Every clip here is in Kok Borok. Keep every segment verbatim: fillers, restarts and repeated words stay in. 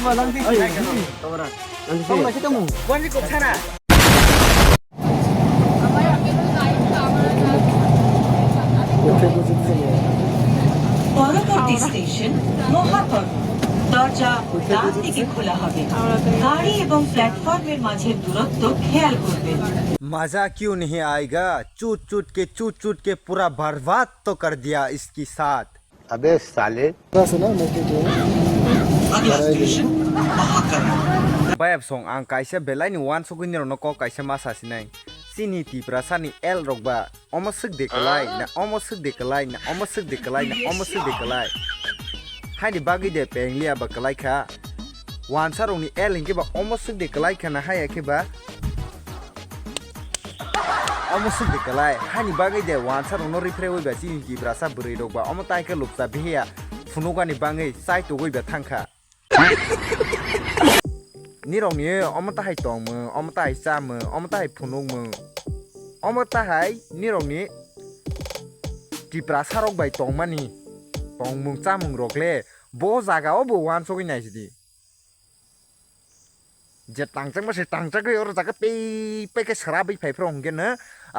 পরবর্তী স্টেশন মহাপদ। দরজা ডান দিকে খোলা হবে। গাড়ি এবং প্ল্যাটফর্মের মাঝের দূরত্ব খেয়াল করবেন। मजा क्यों नहीं आएगा? चूत चूत के, चूत चूत के पूरा बर्बाद तो कर दिया इसके साथ। अबे साले। Bayap song ang kaisa belai ni wansugwi nirokno kok kaisa ma sasinai. Chini Tiprasa ni L rok ba omo swk de kwlai na omo swk de kwlai na omo swk de kwlai na omo swk de kwlai. Haini bagwi de pengliya ba kwlai kha. Wansa rokni L hinkhe ba omo swk de kwlai kha na haya khe ba. Omo swk de kwlai, haini bagwi de wansa rokno rifrewi ba chini Tiprasa bwrwi rok ba omo tai khe lupsa bihiya phunukani bagwi chai tugwi ba thangkha. Nirokni omo tahai tongmung, omo tahai chamung, omo tahai phunukmung, omo tahai nirokni Tiprasa rok bai tongmani tongmung chamung rok le bo jaga o bo wansugwi naisidi. Je tangjakma se tangjakgwi oro jaga pei pei khe srabwi phai phro hwnkhe no,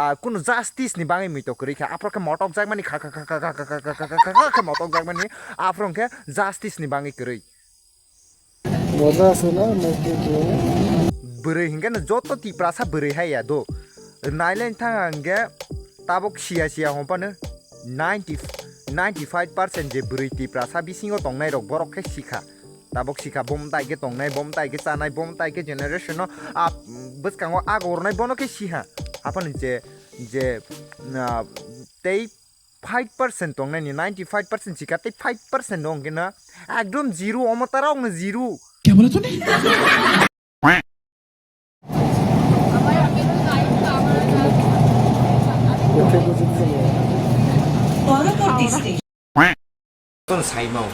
ah, kunu justice ni bagwi muitok kwrwi kha. Aphro khe motok jakmani kha kha khe motok jakmani aphro hwnkhe justice ni bagwi kwrwi. Moja se na, moja se. Bwrwi hwnkhe no joto Tiprasa bwrwi hai ya do. Nailai thang ang khe tabuk siya siya hwn phano ninety, ninety five percent je bwrwi Tiprasa bisingo tongnai rok borok khe sikha. Tabuk sikha, bom tai khe tongnai, bom tai khe chanai, bom tai khe generation no, ah, bwskango agornai bono khe siha. Aphano je, je, ah, tei five percent tongnai ni, ninety five percent sikha, tei five percent no hwnkhe no ekdom zero, omo tarok no zero. Kya bola tune? Poroborti station. Jotono saimao,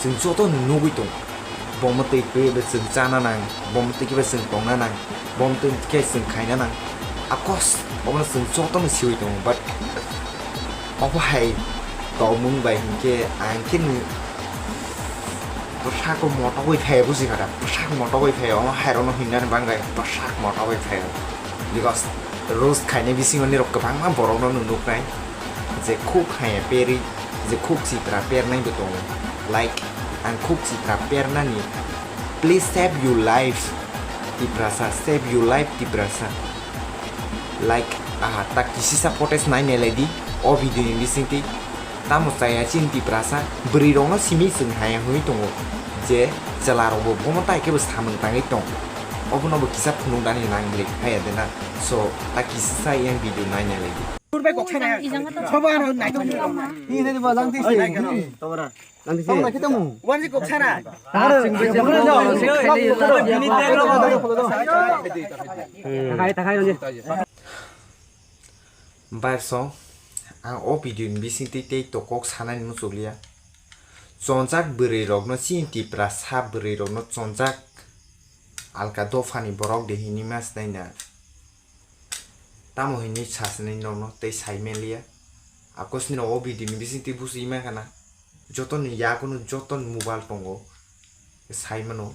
chwng jotono nugwi tongo. Bomo twi khe chwng chana nang, bomo twi khe chwng tongna nang, bomo twi khe chwng khaina nang. Of course, obono chwng jotono siwi tongo, but obo hai tongmung bai hinkhe ang khe nwng bwsako motogwi phaio, buji kha da? Bwsak motogwi phaio, omo hairokno hinani bagwi bwsak motogwi phaio. Because roast khainai bisingo nirok kwbangma borokno nwng nuknai je khuk haiya perwi, je khuk chitra pernai bo tongo. Like, ang khuk chitra pernani. Please save your life, Tiprasa, save your life, Tiprasa. Like, aha, tak kisisa footage nai nailai di, o video ni bisingtwi. Tamo chaya chini Tiprasa, bwrwi rokno simi chwng haya hwnwi tongo, je chwla rokbo bomo tai khe bo samung tangwi tong. Obono bo kisa phunuknani nang bwle haya de na. So, tak kisisa yang video nai nailai di. Bai song, ang o video ni bisingtwi tei to kok sanani muchukliya. Chonjak bwrwi rokno chini Tiprasa bwrwi rokno chonjak alka dophani borok de hinwi ma swnai na. Tamo hinwi sa swnai nokno tei sai manliya. Akosni rok o video ni bisingtwi buchwi mankha na. Jotoni yagono jotoni mobile tongo. Sai mano,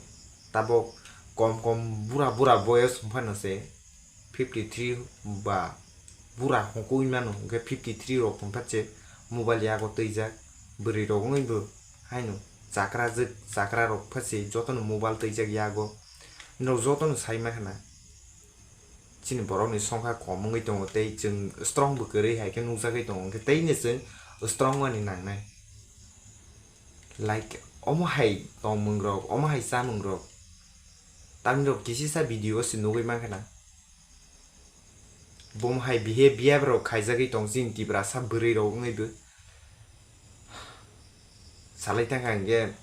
tabok kom kom bura bura boyos wngphano se fifty three ba bura hongkhe wngmano, hwnkhe fifty three rok wngkha se mobile yago twijak. Bwrwi rok wngwi bo haino chakra jwk, chakra rok wngkha se jotono mobile twijak yago. Norok jotono sai mankha na. Chini borokni songkha kom wngwi tongo tei chwng strong bo kwrwi hai khe nukjagwi tongo, hwnkhe teino chwng strong wngmani nangnai. Like, omo hai tongmung rok, omo hai chamung rok, tamni rok kisisa video o se nugwi mankha na. Bomo hai behavior rok khaijagwi tong chini Tiprasa bwrwi rok wngwi bo. Salai tangkha hwnkhe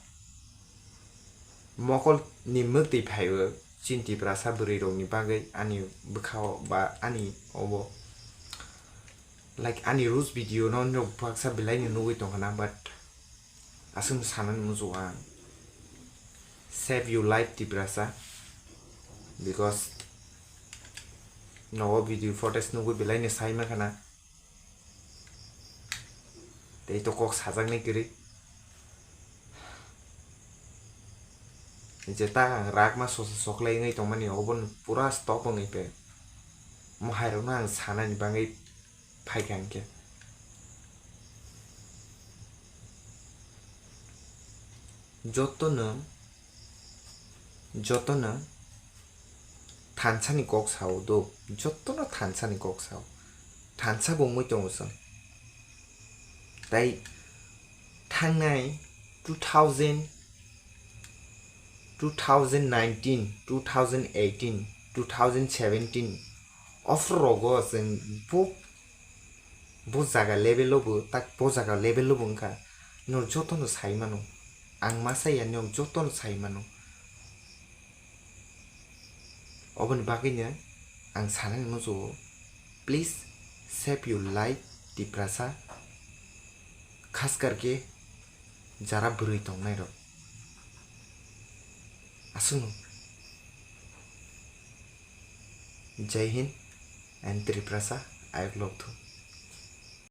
mokol ni mwktwi phaio chini Tiprasa bwrwi rokni bagwi ani bwkhao ba ani obo. Like ani roast video no norok baksa belai no nugwi tongkha na, but aswk sanani muchungo ang. Save your life Tiprasa, because nogo video footage nugwi belai no sai mankha na. Tei to kok sajaknai kwrwi. je ta ang rakma sosa soklai wngwi tongmani, obono pura stop wngwi pe. Mo hairokno ang sanani bagwi phaikha hinkhe. Jotono, jotono thansani kok sao do, jotono thansani kok sao. Thansa bo wngwi tongo chwng. Tai thangnai two thousand, two thousand nineteen, two thousand eighteen, two thousand seventeen, offer rogo chwng bo, bo jaga level o bo, tak bo jaga level o bo wngkha. Norok jotono sai mano. Ang masa ya, norok jotono sai mano. Oboni bagwino ang sanani muchungo, please save your life, Tiprasa. Khas karke jara bwrwi tongnairok. Aswkno. Jai Hind and Tiprasa, ayuk lok thu.